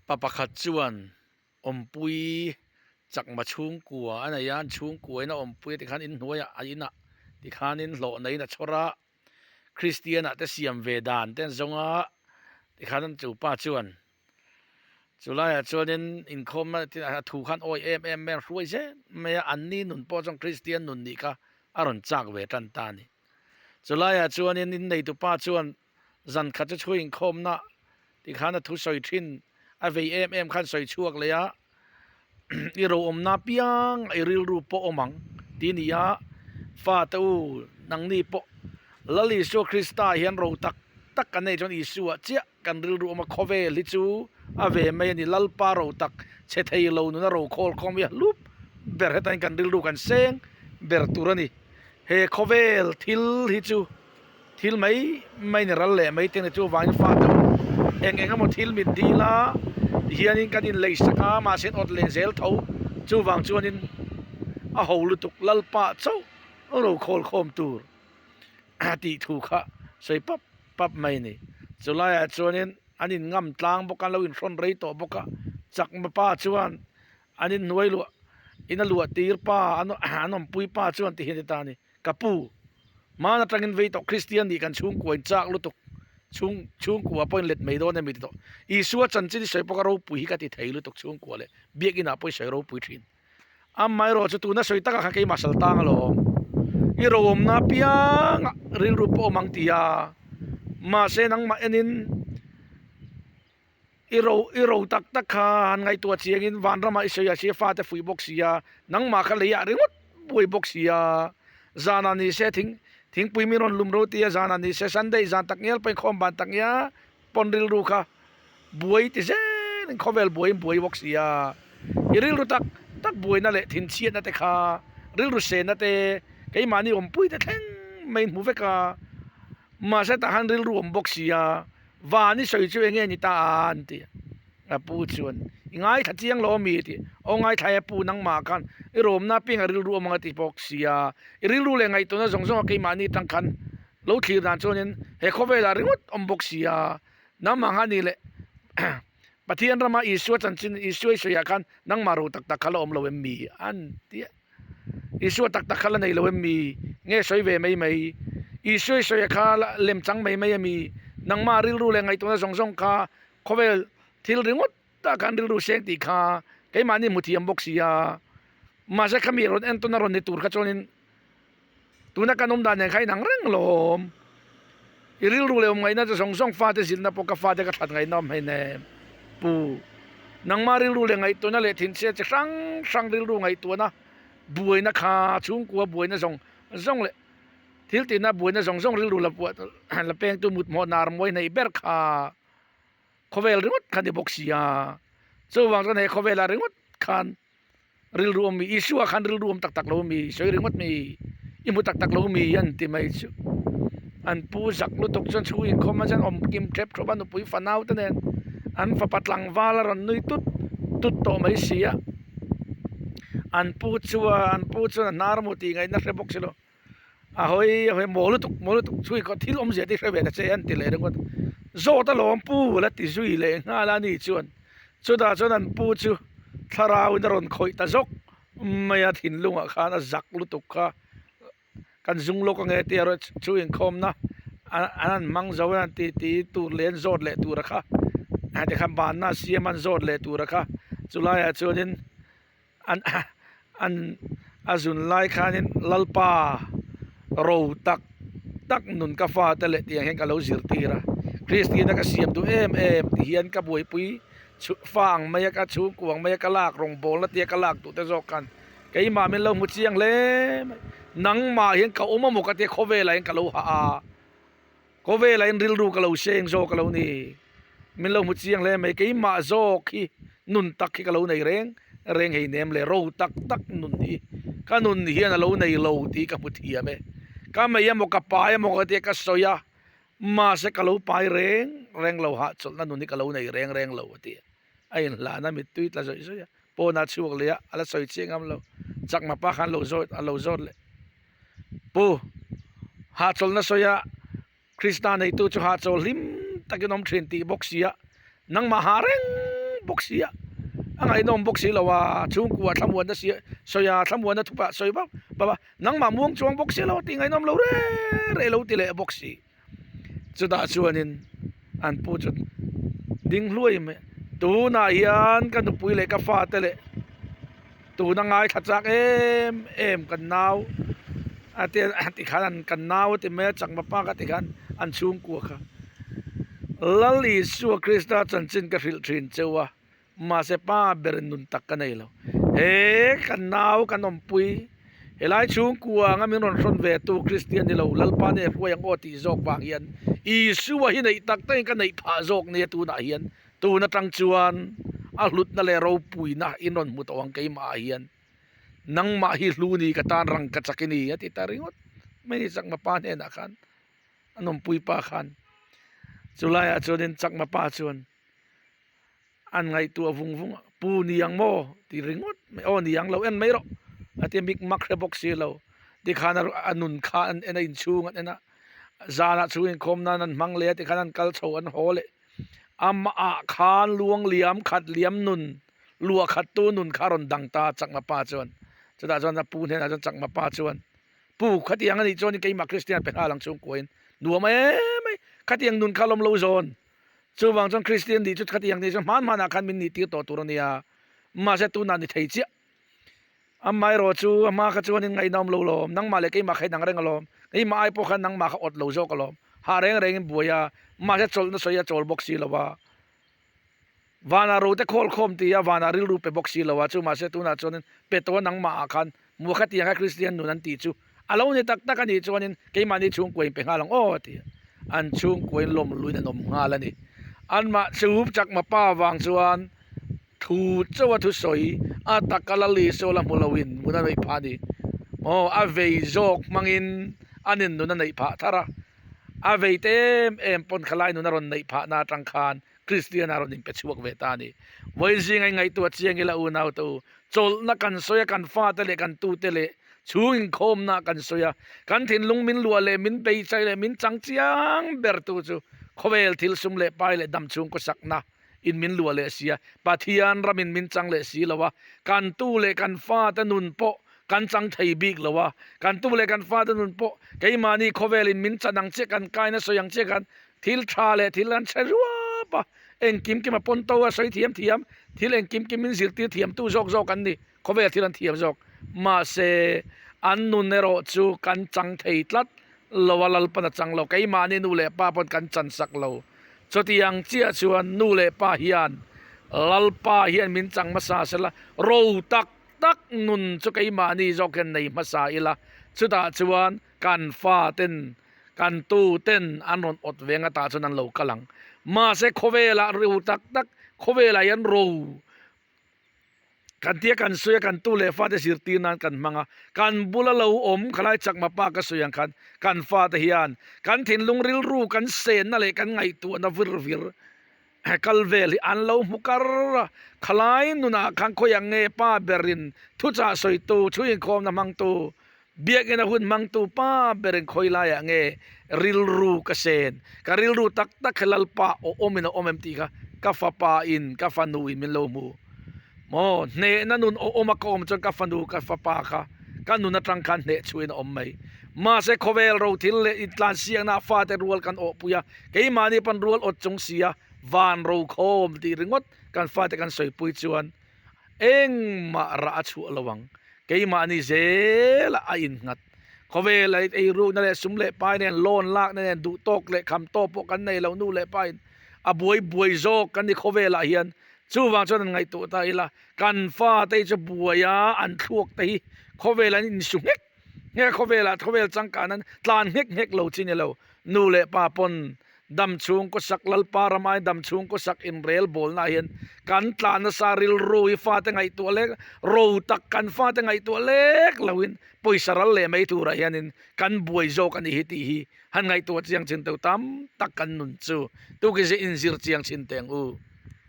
Pa pakhat chuan awmpui chakma chhungkua a nei a, an chhungkua in a awmpui a tikhan inhnuaiah a inah tikhanin hlawh neiin a chhawr a, Kristian ah te siam ve dan te an zawng a, tikhan chu pa chuan chulaiah chuanin inkhawmna a thu khan awi em em mai a hruai zel mai a, anni nun pawh chuan Kristian nun nih kha a rawn chak ve tan ta a ni. Chulaiah chuanin inneitu pa chuan zan khat chu chhui inkhawmna tikhan a thu sawi thin a vei em em khan sawi chhuak leh a, i ro awmna piang i rilru pawh awm ang tih a ni a, fate u nangni pawh Lal Isua Krista hian ro tak tak kan nei chuan Isua chiah kan rilru awm a, khawvel hi chu a ve mai a ni, Lalpa ro tak chhe thei lo nuna ro khawl khawm hi a hlup ber heta in kan rilru kan seng ber tur a ni, he khawvel thil hi chu. Thil mai mai ni ral leh mai te ni chuvangin fate u eng eng emaw thil mit dil a tihianin kan inlei sak a mahse an awt leh zel tho chuvang chuanin a ho lutuk lalpa chauh ro khawl khawm tur tih thu kha sawi pap pap mai a ni. Chulaiah chuanin an in ngam tlang bawk a an lo inhrawn rei tawh bawk a chakma pa chuan an inhnuai luah in a luah tir pa an awmpui pa chuan tihian a ti ta a ni. Ka pu, hmaan atangin vei tawh Kristian nih kan chhungkua in chak lutuk, chhung chhungkua pawhin let mai dawn emi ti tawh. Isua chanchin i sawi pawh ka ropui hi ka ti thei lutuk chhungkua leh biakinah pawh i sawi ropui thin. Amaherawh chu tuna sawi takah khan keimah sal tang alawm. I roawmna apiangah rilru pawh awm ang ti a, mahse nangmah enin, I ro i ro tak tak kha han ngaihtuah chiangin vanramah i sawi a sia fate fuih bawk si a, nangmah kha leiah ringawt buai bawk si a, zanah ni se thing thingpui min rawn lum ro ti a, zanah ni se Sunday zan tak ngial pawhin khawm ban tak ngial pawn rilru kha buai ti zelin khawvel buaiin buai bawk si a, i rilru tak tak buaina leh thinchhiatna te kha rilru senna te keimahni awmpui te thleng mai in hmu vek a, mahse tah khan rilru awm bawk si a. Van i sawi chu enge ni ta a an ti a. A pu chuan, I ngaithla chiang lo ami a ti. Aw ngaithla e pu nangmah khan i rawmna apiang a rilru awm ang a ti bawk sia. I rilru leh ngaihtuahna zawng zawng a keimahni atang khan lo thlir dan chuanin he khawvelah ringawt awm bawk sia. Nangmah kha ni leh Pathian rama Isua chanchin Isua i sawiah khan nangmah ro tak tak kha la awm lo em mi an ti a. Isua tak tak kha la nei lo em mi? Nge sawi ve mai mai? Isua i sawi a kha lem chang mai mai a mi? Nangmah rilru leh ngaihtuahna zawng zawng kha khawvel thil ringawt tak khan rilru seng tih kha keimahni hmu thiam bawk si a. Mahse khami rawn entawn a rawn ni tur kha chuanin tuna kan awm dan nen kha inang reng lawm. I rilru leh awm ngaihna chu zawng zawng fate zilhna pawh ka fate ka that ngaihna awm hei nem. Pu. Nangmah rilru leh ngaihtuahna leh thinchhia chi hrang hrang rilru ngaihtuahna buaina kha chhungkua buaina zawng zawng leh thil tihna buaina zawng zawng rilru la puah la pengtu mut hmawh nar mawi hnaih ber kha khawvel ringawt kha ni bawk si a. Chuvang chuan he khawvelah ringawt khan Rilru awm mi, Isua khan rilru awm tak tak lo mi, sawi ringawt mi, i hmu tak tak lo mi an ti mai chu. An pu zak lutuk chuan chhu inkhawm a chuan awm kim tep tawp a nupui fanau te nen an fapa tlangval a rawn nui tut tut tawh mai si a. An pu chuan an pu chuan a hnar maw tih ngaihna hre bawk si lo. A hawi a hawi maw lutuk maw lutuk chhui kawt thil awmzia te hre ve ta che an ti leh ringawt. Zawt alawm pu la ti zui leh nghal a ni chuan chutah chuan an pu chu thlarau in a rawn khawih ta zawk mai a thinlungah khan a zak lutuk kha kan zung lawk ange tia erawh chu inkhawmna an han hmang zo a ti ti tur leh an zawt leh tur a kha tikhan banna a siam a an zawt leh tur a kha chulaiah chuanin. An an a zun lai khanin Lalpa ro tak tak nun ka fate leh tiang hian ka lo zirtir a, Kristiana ka siam duh em em ti hian ka buaipui fa ang mai a ka chhungkua ang mai a ka lak rawngbawlna tia ka lak duh te zawk khan keimah min lo hmu chiang hle mai, nangmah hian ka awm amaw ka tia khawvelah hian ka lo hah a. Khawvelah in rilru ka lo seng zawk a lo ni. Min lo hmu chiang hle mai. Keimah zawk hi nun tak hi ka lo nei reng reng hei nem le ro tak tak nun hi ka nun hian a lo nei lo tih ka hmu thiam e. Ka mei emaw ka pai emaw ka tia ka sawi a, mahse ka lo pai reng reng lo hahchawlhna nun hi ka lo nei reng reng lo a ti a. A inhlahna mittui tla zawih zawih a, pawnah chhuak leh a, a la sawi chiang ngam lo. Chakma pa khan lo zawt a lo zawt leh. Pu, hahchawlhna sawi a, Krista neitu chu hahchawl hlim takin awm thin tih bawk si a, nangmah hah reng bawk si a, a ngaihnawm bawk si lo a, chhungkua thlamuanna si sawi a, thlamuanna thupa sawi vak vak a, nangmah muang chuang bawk si lo tih ngaihnawm lo reng reng lo ti leh bawk si. Chutah chuanin an pu chu ding hluai mai tunah hian ka nupui leh ka fate leh tuna ngaithla chak em em kan nau a ti a ti khan an kan nau a ti mai a chakma pa ka ti khan an chhungkua kha Lal Isua Krista chanchin ka hrilh thin cheu a. Mahse pa ber nun tak ka nei lo. He kan nau kan awmpui, helai chhungkua anga min rawn hrawn ve tu Kristian ni lo, Lalpa nge hruai ang aw tih zawk vang hian Isua hi neih tak takin ka neih phah zawk nia tunah hian tun atang chuan a hlutna leh ropuina in rawn hmu tawh ang keimah ah hian nangmah hi hlu ni ka tan rang ka chak i ni a ti ta ringawt mai ni chakma pa hnenah khan an awmpui pa khan chulaiah chuanin chakma pa chuan. An ngaihtuah vung vung a, Pu ni ang maw? ti ringawt mai, Aw ni ang lo en mai rawh a ti a, mik mak hre bawk si lo. Tikhan a nun kha an en a, inchhung an en a, zanah chhung inkhawm nan an hmang leh a, tikhan an kal chho an haw leh. Amah khan luang liam khat liam nun, luah khat tu nun kha a rawn dang ta Chakma pa chuan. Chutah chuan a pu hnenah chuan Chakma pa chuan, Pu, khatiang a nih chuan keimah Kristian pe nghal ang chhungkuain nuam em mai, khatiang nun kha lawm lo zawn. Chuvang chuan Kristian nih chu khatiang nih chuan hman hmanah khan min nih tir tawh tur a nia. Mahse tunah ni thei chiah. Amaherawh chu a hma kha chuan in ngaihna awm lo lawm, nangmah leh keimah kha inang reng alawm, keimah ai pawh khan nangmah kha awt lo zawk alawm, hah reng rengin buai a, mahse chawlhna sawi a chawl bawk si lo a. Vanah rote khawl khawm ti a, vanah rilru pe bawk si lo a, chu mahse tunah chuanin pe tawh a nangmah ah khan Mua khatiang kha Kristian nun an tih chu a lo ni tak tak a nih chuanin keimahni chhungkua in pe nghal ang aw a ti a, an chhungkua in lawm luin an awm nghal a ni. Anmah chu chakma pa vang chuan thu chauh a thusawi a taka la Isua la hmu loin nun a neih phah a ni. Aw a vei zawk hmangin an in nun a neih phah thar a, a vei te em em pawn khalai nun a rawn neih phahna atang khan Kristian a rawn inpe chhuak ve ta a ni. Vawiin zinga i ngaihtuah chiang ila unau te u, chawlhna kan sawi a, kan fate leh kan tute leh chhung inkhawmna kan sawi a, kan thinlung min luah leh min peichai leh min chang chiang ber tu chu khawvel thil sum leh pai leh dam chhung khawsakna in min luah leh si a, Pathian ramin min chang leh si lo a, kan tu leh kan fate nun pawh kan chang thei bik lo a, kan tu leh kan fate nun pawh keimahni khawvelin min chan ang chiah kan kaina sawi ang chiah khan Thil tha leh thil an chhe ruap a, engkim kim a pawn to a sawi thiam thiam, thil engkim kim min zirtir thiamtu zawk zawk an ni, khawvel thil an thiam zawk. Mahse, an nun erawh chu kan chang thei tlat lo a, Lalpan a chang lo, keimahni nu leh pa pawn kan chan sak lo. Chutiang chiah chuan nu leh pa hian Lalpa hian min chang hmasa sela, ro tak tak nun chu keimahni zawk hian nei hmasa ila, chutah chuan kan faten Kan tu ten an rawn awt ve nga tah chuan an lo kal ang. Mahse khawvelah ro tak tak, khawvelah hian ro kan tia kan sawi a, kan tu leh fate zirtir nan kan hmang a, kan bula lo awm khalai chakma pa ka sawi ang khan kan fate hian kan thinlung rilru kan senna leh kan ngaihtuahna vir vir kal vel hi an lo hmu kar a, khalai nunah khan khawiah nge pa berin thuchah sawitu, thu inkhawmna hmangtu, biakina hun hmangtu pa berin khawi laiah nge rilru ka sen, ka rilru tak tak hi Lalpa aw awmin a awm em tih kha ka fapa in ka fanu in min lo hmu maw, hnehna nun aw awma ka awm chuan ka fanu ka fapa kha ka nun atang khan hneh chhuahin a awm mai. Mahse khawvel rothil leh intlansiakna fate rual kan awhpui a, Keimahni pawn rual awt chung sia van rokhawm tih ringawt kan fate kan sawipui chuan engmah rah a chhuah lo ang. Keimahni zelah a innghat. Khawvel a eirukna leh sum leh pai nen loan lakna nen duh tawk leh kham tawk pawh kan nei lo nu leh pain a buai buai zawk kan ni khawvelah hian. Chuvang chuan an ngaihtuah ta ila kan fate hi chu buai a an thluak te hi khawvel an insu nghek nghek a khawvelah khawvel changkan an tlan nghek nghek lo chi ni lo. Nu leh pa pawn dam chhung kawsak Lalpa ramai dam chhung kawsak inrel bawlna ah hian kan tla nasa rilru hi fate ngaihtuah lek ro tak kan fate ngaihtuah lek loin pawisa ral leh mai turah hianin kan buai zawk a nih hi tih hi han ngaihtuah chiang chin teuh tam tak kan nun chu tukin zir inzir chiang chin teh ang u.